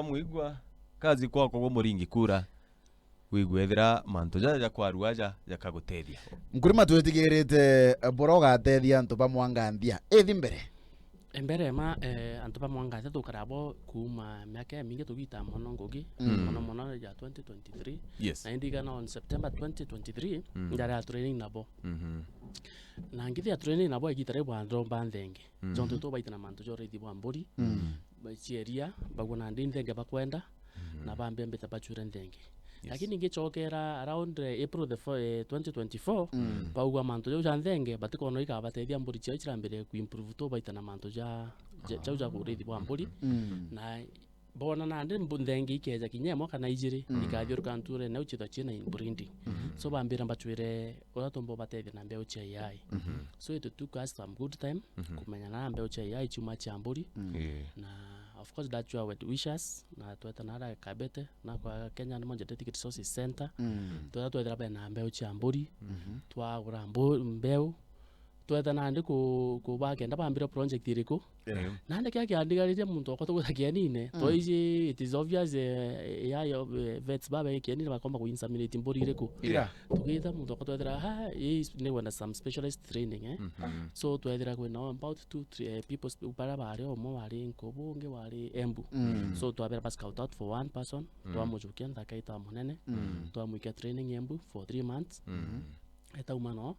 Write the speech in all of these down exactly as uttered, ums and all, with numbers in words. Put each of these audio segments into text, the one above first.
Mwigua, kazi kwako gwe muringi kura. Wigwe ethira mantu jaja ja kwarua aja jakagutethia. Nkurima, twitigirite bura ugatethia antu ba Mwanganthia. Ithi mbere. Mbere ma, eh, antu ba Mwanganthia tukara bo kuuma miaka imingi tugita mono ngugi, mm, mono mono ya twenty twenty-three. Yes. Na indigana on September twenty twenty-three, mm, ndari a training nabo. Mhm. Na ngithi ya training nabo igita riu bandomba nthenge. Mm. Jontu tubaite na mantu ja uriithi bwa mburi. Mm. Ba-, cia iria, bagua nandi nthenge bakwenda, mhm, na bambia mbita bacwire nthenge. Yes. Lakini ngichokera around, eh, April the fo-, eh, twenty twenty-four, mm, baugua mantu jau ja nthenge, batikona ikabatethia mburi ciao cirambire kuimprove tu baita na mantu ja, ja, jau ja uriithi bwa mburi. Mm. Na bona nandi mbu-, nthenge ikeja kinya imwe kana ijiri, mm, ikathiuruka nturene au ciithwa ciina inbreeding. Mhm. So bambira mbacwire uria tumba ubatethia na mbeu cia A I. Mhm. So it took us some good time, mhm, kumenya na mbeu cia A I ciuma cia mburi. Mm. Yeah. Na of course, that's your well wishers, na tweta na ara Kabete, na kwa Kenya Animal Genetic Resources Center. Mm. Tweta twethira bena mbeu cia mburi, mhm, twagura mbu-, mbeu, tweta nandi ku-, kubakenda bambire project iriku. Yeah. Nandi kia kiandigariria muntu wakwa tugwita kienine, mm, twaiji, it is obvious, eh, ya, ya, eh, vets babe kienine bakomba ku inseminate mburi iriku. Yeah. Tugita muntu wakwa twethira, ha, hii is, ni wenda some specialist training, eh. Mhm. So twethira kwina about two, three, eh, people sp-, bara bari umwe wari Nkobo, ungi wari Embu. Mm. So twabera ba scout out for one person, mm, twamujukia nthaka ita munene, mm, twamwikia training Embu for three months. Mm. Etauma no,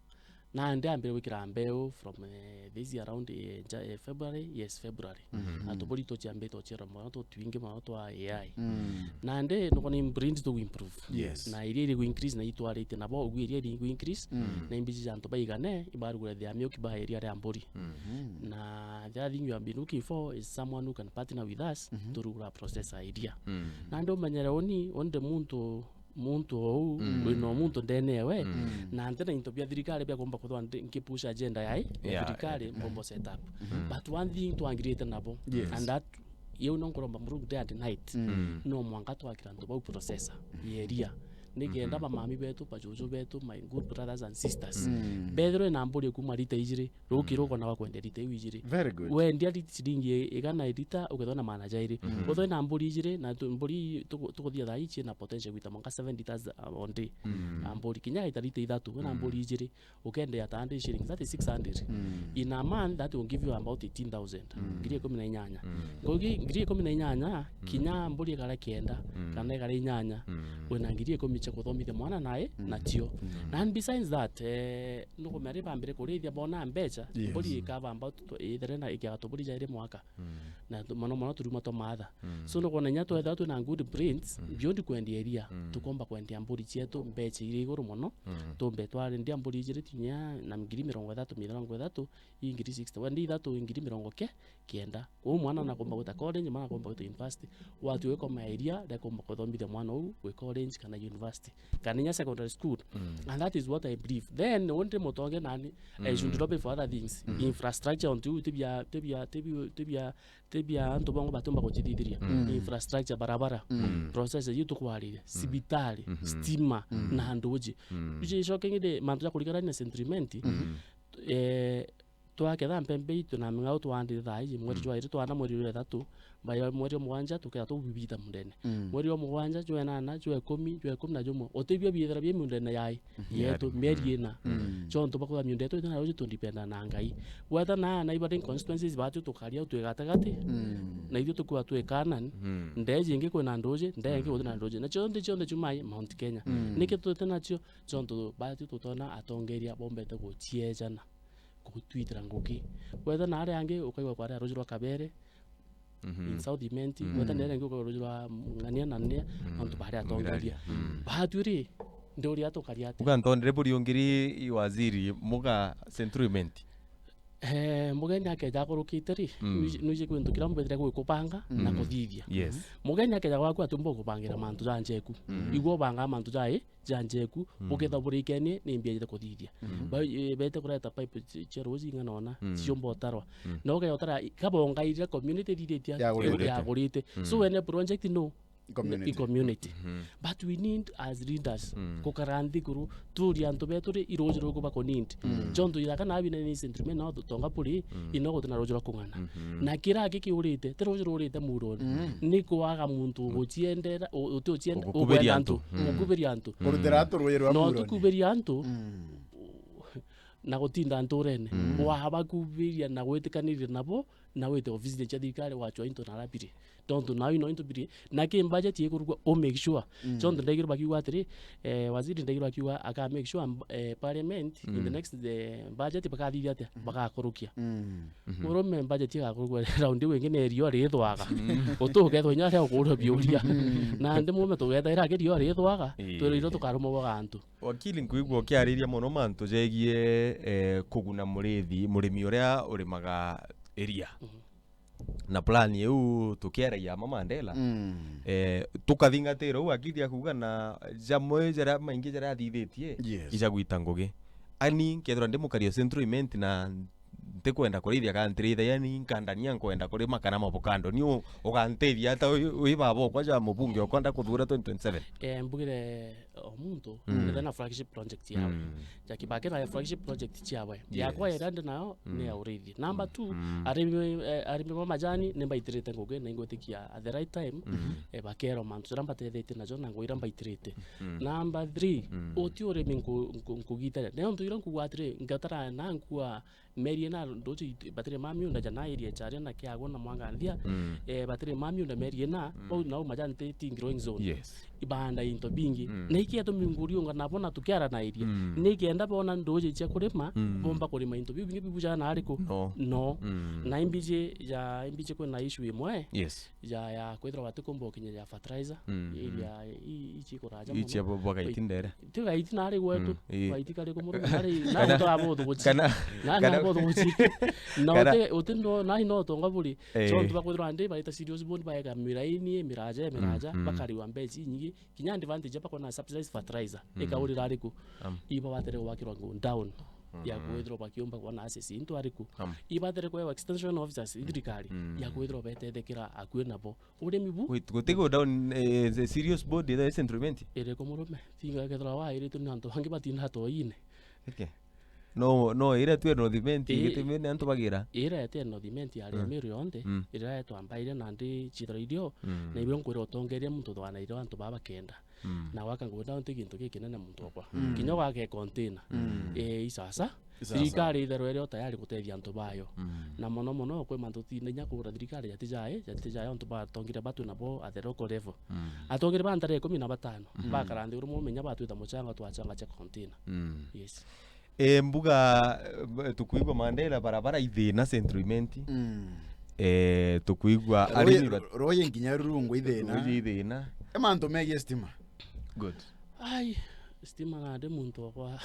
nandi ambire gwikira mbeu from, eh, this year around, eh, Ja-, eh, February, yes, February. Mhm. Na tuburi tuciambite uciarwa mono, tu twingi mono twa A I. Mm. Nandi nukwona ni breed tu improve. Yes. Na iria iri gu increase na itwarite nabo, ugu iria iri gu increase, mm, na imbiji ja antu baigane, ibarugura the amio kiba iria ria mburi. Mhm. Na the other thing you have been looking for is someone who can partner with us, mhm, to rugura process iria. Mm. Nandi umenyere uni, undi muntu muntu ou, mm, wina muntu ndene ewe, mm, na ntina into bia thirikari bia kumba kuthwa ndi-, nkipush agenda ya, ya, yeah, thirikari, mm, mbombo set up. Mm. But one thing twangirite nabo, yes, and that, yeu no nkuromba Murungu day and night, mm, no mwanka twakira antu bau processor, mm, ya iria. Nikenda, mhm, bamami betu, bajuju betu, my good brothers and sisters, mm, bethirwe na mburi kuma rita ijiri, ruki, mm, ruko na wakwendia rita iu ijiri. Very good. Wendia ri-, ciringi igana irita, ukethwa na maana jairi. Mhm. Uthwe na mburi ijiri, na tu-, mburi tuku-, tukuthia thaa ici na potential gwita mwanka seven liters a, on day. Mm. Na mburi kinya ita rita ithatu, wina, mm, mburi ijiri, ukendea ta hundred shillings, that is six hundred. Mm. In a month, that will give you about eighteen thousand. Mm. Ngiri ikumi na inyanya. Mm. Ngugi ngiri ikumi na inyanya, mm, kinya mburi ikare kenda, mm, kana ikare inyanya, mm, wina ngiri ikumi cia kuthomithia mwana nae, mm, nacio. Mm. And besides that, eh, nukumenya ri bambire kurithia bona mbecha, yes, mburi ikaba about tw-, ithere na ikiaga tuburi jairi mwaka. Mm. Na tu-, mono mono turuma twa maatha. Mm. So nukwona inya twethirwa twina good breeds, mm, beyond kwendia iria, mm, tukomba kwendia mburi cietu mbecha iri iguru mono, mm, tumbe twarendia mburi ijiri kinya na ngiri mirongo ithatu, mirongo ithatu, ii ngiri sixty. Wendia ithatu, ii ngiri mirongo ke-, kienda. Uu mwana nakomba gwita college, mwana akomba gwita university. Watu wikoma iria, riakomba kuthomithia mwana uu gwi college kana university, kana inya secondary school. Mm. And that is what I believe. Then, undi mutonge nani, I should, mm, lobby for other things. Mm. Infrastructure ontu iu tibia, tibia, tibia, tibia, tibia antu bongo batumba kucithithiria. Mm. Infrastructure, barabara, mm, process iu tukwariria, mm, cibitari, mhm, stima, mm, na nduji. Mm. Uji shocking de mantu ja kurigana na sentiment. Mm. Eh, twaketha mpembe itu na ming'ao twandite thaa iji, mweri, mm, jwa iri twanda mweri jwa ithatu, mbai mweri jwa mugwanja tuketha tubibita mundene. Mm. Mweri jwa mugwanja, jwa inana, jwa ikumi, jwa ikumi na jumwe, utibio biithira bi mundene yai, mhm, yetu, mieri ina. Mm. Chontu bakuga miunda yetu ithina ruju tundipenda na Ngai. Gweta na neighboring constituencies batu tukaria tu gatigati, mm, na ithu tukuwa twi Canaan, mm, ndee jingi kwina nduji, ndee ingi, mm, gutina nduji. Na chonde chonde chumai Mount Kenya. Mm. Niki tuti nacio? Chontu batu tutona atongeria bombete guchiejana. Gutwitira ngugi. Wetha na aria angi ukaigua kwaria ruji rwa Kabere, mhm, in South Imenti, mhm, wetha na aria angi ukaigua ruji rwa Ng'ania na Nia, mhm, nontu bari atongeria. Ngiraria. Mhm. Batwi ri, ndi uria tukaria atia? Uga ntondire buri ungiri i waziri muga Central Imenti. Eh, mugeni akeja akurukite ri, mm, nuiji, nuiji kwintu kiria mbwethire gwikubanga na, mm, kuthithia. Yes. Mugeni akeja gwaku atiumba gukubangira mantu ja njeku. Mm. Igwe ubangaa mantu jai, ja njeku, mm, bukethwa burikenie ni mbia jete kuthithia. Mm. Ba-, eh, bete kureta pipe ch-, cia ruji ing'ana ona, mm, ciumba utarwa. Mm. Na ukeja utara, i-, kabongairire community ithithitie, yagurite, yagurite. Mm. So wene project no, Community. I community. Mhm. But we need as leaders, mm, gukara nthi kuru, tuurie antu betu ri, i ruuji ruku baku need. Mm. Jontu ira kana abina ni sentiment no tonga buri, mm, ino gutina ruuji rwa kung'ana. Mhm. Na kira aki kiurite, ti ruuji rurite muroni. Mm. Ni kwaga muntu, mm, uguciendera, u-, uti ucienda, ugukubiria ukwenda antu, antu, mm, ugukubiria antu. Kurutira antu ruuji rwa muroni. No tukubiria antu, mm, na gutinda nturene. Mm. Wabakubiria na gwitikaniria nabo, na wite ofisine cia thirikari wachwa into na arabiri. Tontu nau no into biri. Na ki budget ikurugwa, u make sure. Mm. Tontu ndaigirwa bakiuga atiri, eh, waziri ndaigirwa akiuga aka make sure, eh, parliament in the, mm, next, eh, budget bakathithia atia? Mm. Bagakurukia. Mm. Mhm. Murume budget igakurukia round iu ingi ni riua rithwaga. Mm. Utukethwa inya aria ukurwa biuria. Mm. Na ndi murume tugetaira aki riua rithwaga, ii, twirwe iro tukarumwa bwa antu. Wakili, nkwigua ukiariria mono mantu jegie, eh, kuguna murithi, murimi uria urimaga iria. Mhm. Na plan iu tukiaragia ama Mandela, mm, eh, tukathingatira u wakili akuuga na jamwe jaria maingi jaria athithitie, yes, ijagwita ngugi. Ani nkethirwa ndi mukari o Central Imenti na ntikwenda kurithia kana ntirithagia ni nkandania nkwenda kurima kana mavokando. Ni u-, ugantethia ata wi, wi baba okwa ja mubunge okwa ndakuthuura twenty twenty-seven? Eh, mbugire o muntu, mm, nithe na flagship project yawe. Mm. Ja Kibaki na flagship project ciawe. Yes. Yakwa iria ndi nayo, mm, ni ya urithi. Number two, mm, arimi, eh, arimi ba majani ni mbaitirite ngugi na ingwitikia at the right time, mm, eh, bakerwa mantu jaria mbatethetie najo na ngugi iria mbaitirite. Mm. Number three, mm, uti urimi nku-, nku-, nkugitaria. Ni untu iria nkuuga atiri, ngatara na nkua meri ina nduji it-, batiri ma miunda jana area charia na kiagwa na mwanga nthia, mm, eh, batiri ma miunda meri ina, mm, bau nau majani ti, ti growing zone. Yes. Ibanda into bingi. Mm. Na iki atumi nguriunga nabo na tukiaranairia. Mm. Ni kenda bona nduji cia kurima, mm, bomba kurima into biu bingi bibujaga na ariku? No. No. Mm. Na imbiji ja, imbiji kwina issue imwe. Yes. Ja, ya kwithirwa batikumba ukinyia fertilizer, mm, mm, iria i-, ichi kuraja mono. Ichi abo bagaiti ndere. Ti gaiti nari gwetu, mm, ii, gaiti kari ku murimi, nari, kana, nari utu abo thuguchi. Kana, nari kana, abo thuguchi. Na kana uti, uti ndo, nari no tonga buri. Eh. So, antu bakwithirwa ndi baita serious bond, baega miraini, miraja, mm, miraja, mm, bakariwa mbechi nyingi. Kinya advantage bakona subsidized fertilizer, mm, ikaurira ariku? Am. Ibo batere gwakirwa go down ya, mm, kwithirwa bakiumba kuona access into ariku? Am. Ibatere kwewa extension officers, mm, thirikari, mm, ya kwithirwa betethekera akui nabo. Urimi bu? Wait, guti go down, eh, the serious body, the Central Imenti? Iriku murume? Tinga kethira wairitwe ni antu bangi batinda toine. Okay. No, no, ira tu North Imenti, ii, gitimi ni antu bagira? Ira ete North Imenti ari, mm, Meru yonthe, mm, ira etwa mbaire nandi chithira irio, mm, na ibio nkwira utongeria muntu thwanaire antu baba kenda. Mm. Na gwaka ngunda nti gintu gikinene muntu okwa. Mm. Kinya gwake container. Mm. Eh, isasa. Sasa. Thirikari itherwe iri o tayari gutethia antu bayo. Mm. Na mono mono kwi mantu tutina inya kugura thirikari jati jae, jati jae antu batongire batu nabo at the local level. Mm. Atongire ba ntare ikumi na batano, mm, bakara nthi uru mumenya batwita muchanga twachanga cha container. Mm. Yes. E, mbuga, e, tukuigua Mandela barabara ithina Central Imenti. Mm. E, tukuigua arimi bat- ruyi nginya rurungu ithina. Ruyi ithina. E mantu megie stima. Good. Ai, stima nandi muntu okwa.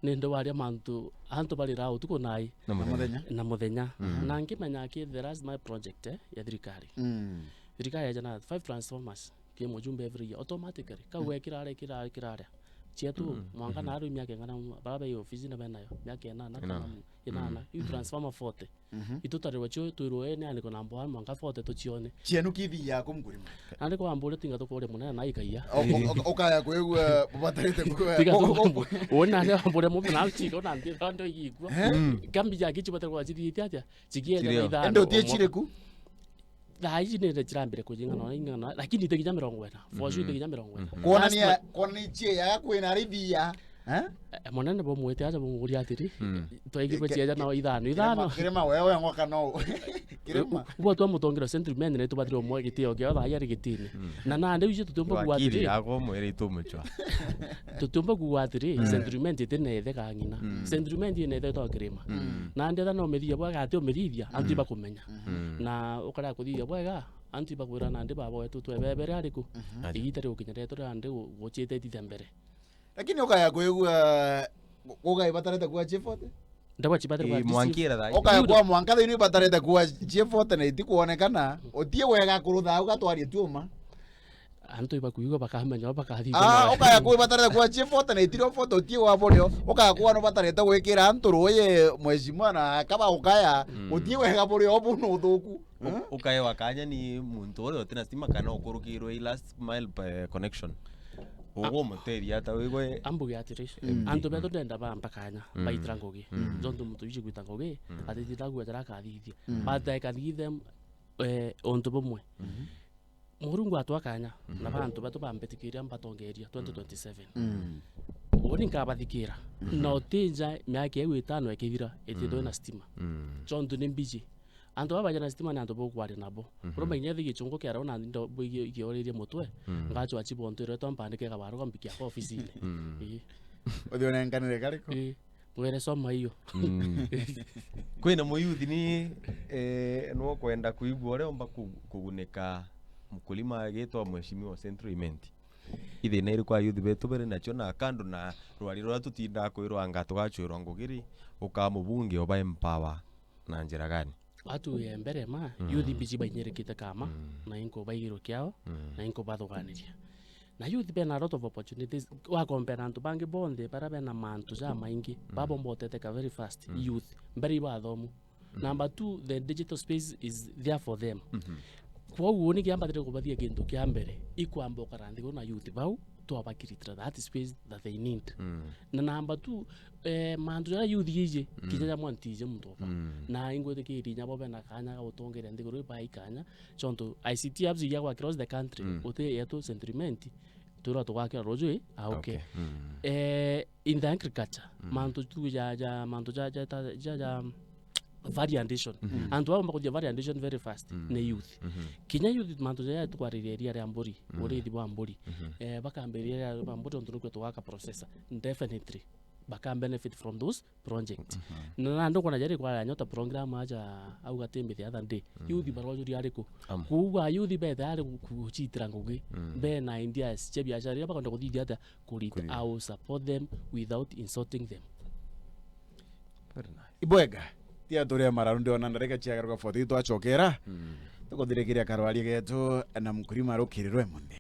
Nindi waria mantu, antu barira utuku nai. Na muthenya. Na muthenya. Mm. Na nkimenya ki the last mile project, eh, ya thirikari. Mm. Thirikari yaja na five transformers, ki mujumbe every year, automatically. Kau, mm, wekira aria, kira aria, kira aria. Cietu, mm, mwanka, mm-hmm, na aru miaka ing'ana, bara be ofisi na benayo, miaka inana, inana, kana mu-, inana. Mm. Iu transformer forty. Mhm. Itutarirwe cio twirwe ni andiko namba one mwanka forty tucione. Cienu kithi yako mkulima. Andiko ambure tinga tukore munene na ikaiya. O-, o-, o-, ukaya kwigua bubatarite kwigua. Tiga ko-, ko-, tukumbu. Wona ne ambure mu na chiko na ndira ndo igikwa. Eh? Mm. Kambi ya kichi batari kwa chiri tia tia. Chigie. Chirio. Ndo tie chire ku. Thaa ici nire chirambire kujinga no inga no, lakini ite kinya mirongo ina. For sure, mm-hmm, ite kinya mirongo ina. Mm-hmm. Kuonania, kuonania chie ya kwina rithia. Eh? Eh, munene bo mwete aja bo muguria atiri. Mm. Twaigirwe chieja no ithano, ithano. Kirima, kirima wewe ngoka no. Kirima. Ubo twa mutongera Central Imenti ni tubatire umwe gitio kio thaa yari gitini. Mm. Na nandi uje tutiumba kuwa atiri. Wakili yako mwere itumuchwa. Tutiumba kuwa atiri, mm, Central Imenti iti nethe ka ng'ina. Mm. Central Imenti inethe to kirima. Mm. Nandi tha no mithia bwa gati umithithia, antu, mm, ibakumenya. Mm. Na ukara kuthithia bwega, antu ibakwira nandi baba wetu twebebere ariku. Mhm. Aja. Igita rigukinya rietu randi gu-, guchite itithe mbere. Lakini ukaya kwigua, u-, ukaya ibatarete kuwa chief wote? Ndabwa chibatarete kuwa chief. Ii, mwankira thaa. Ukaya kwa mwanka thini ibatarete kuwa chief wote na itikuonekana, utie wega kurutha ugatwarie tiuma. Antu ibakuigua bakamenya, bakathithia. Ah, ukaya kwa ibatarete kuwa chief wote na itiri wote utie wa burio, ukaya kwa no batarete gwikira antu ruye mheshimiwa na kaba ukaya, mm, utie wega burio bu no uthuku. u-, ukaewa kanya ni muntu uria utina stima kana ukurukirwe i last mile, eh, connection. Ugumuteethia ata wigwe? Ambuge atiri, antu betu ndenda bampa kanya, baitira ngugi. Jontu muntu iji gwita ngugi, atitira gwetera akathithia. But I can give them, eh, untu bumwe. Murungu atwa kanya, na bantu betu bambitikiria mbatongeria twenty twenty-seven. Uni nkabathikira. Na utinja miaka iu itano ikithira, itithwe na stima. Jontu ni mbiji. Antu baba baja na stima ni antu bukwaria nabo. Urumba kinya thi gichungu kia rona ndo bwigi gioririe mutwe, ngachwa chibo ntu iretwa mpandike kabaruga mbikia kwa ofisine. Ii. Uthi unenkanire kariku? Ii. Mwere soma hiyo. Kwina muyuthi ni, eh, nukwenda kuigua uria umba ku-, kugunika mkulima agitwa Mheshimiwa Central Imenti. Ithina iriku ayuthi betu bari nacio, na kando na rwari ruria tutindaa kwirwa anga tugachwirwa ngugiri, ukaa mubunge uba empower na njira gani? Atu ya mbere ma, youth mbiji bainyirikite kama, na inkubaigirwe kiao, na inkubathuganiria. Na youth bena a lot of opportunities, wakompea na antu bangi bonthe, baria bena mantu jamaingi, babo mboteteka very fast, youth, mbere iba athomu. Number two, the digital space is there for them. Kwou uni kiambatire kubathia kintu kia mbere, ikwamba ukara nthiguru na youth bau, twabakiritira that space that they need. Na number two, eh, mantu jaria youth iji, kinya jamwe ntiji muntu oba. Na ingwitikiria inya bo bena kanya ga gutongeria nthiguru bai kanya, jontu I C T hubs igiagwa across the country, guti yetu Central Imenti, twirwa tugakira ruju i, ah, okay. Eh, in the agriculture, mantu tu ja, ja, mantu ja, ja, ta, ja, ja, value addition. Antu baba bakuthia value addition very fast, ni youth. Kinya youth mantu ja tukwariria iria ria mburi, urithi bwa mburi. Eh, bakambiria iria ria mburi, ontu nikuo tugaka processor. Definitely, baka benefit from those project. Na, na ndukwona jari kwa nyota program aja au gatimbi the other day. Youth barojuri ariku? Kuugua youth bethe ari ku-, kuchitira ngugi. Be na ideas cia biashara iria bakwenda kuthithia atia kurit-, I will support them without insulting them. Very nice. Ibwega, tia turia mararu ndiona ndarika ciagaruka forty twachokera. Tukuthirikiria karwaria getu na mkulima rukirirwe munthi.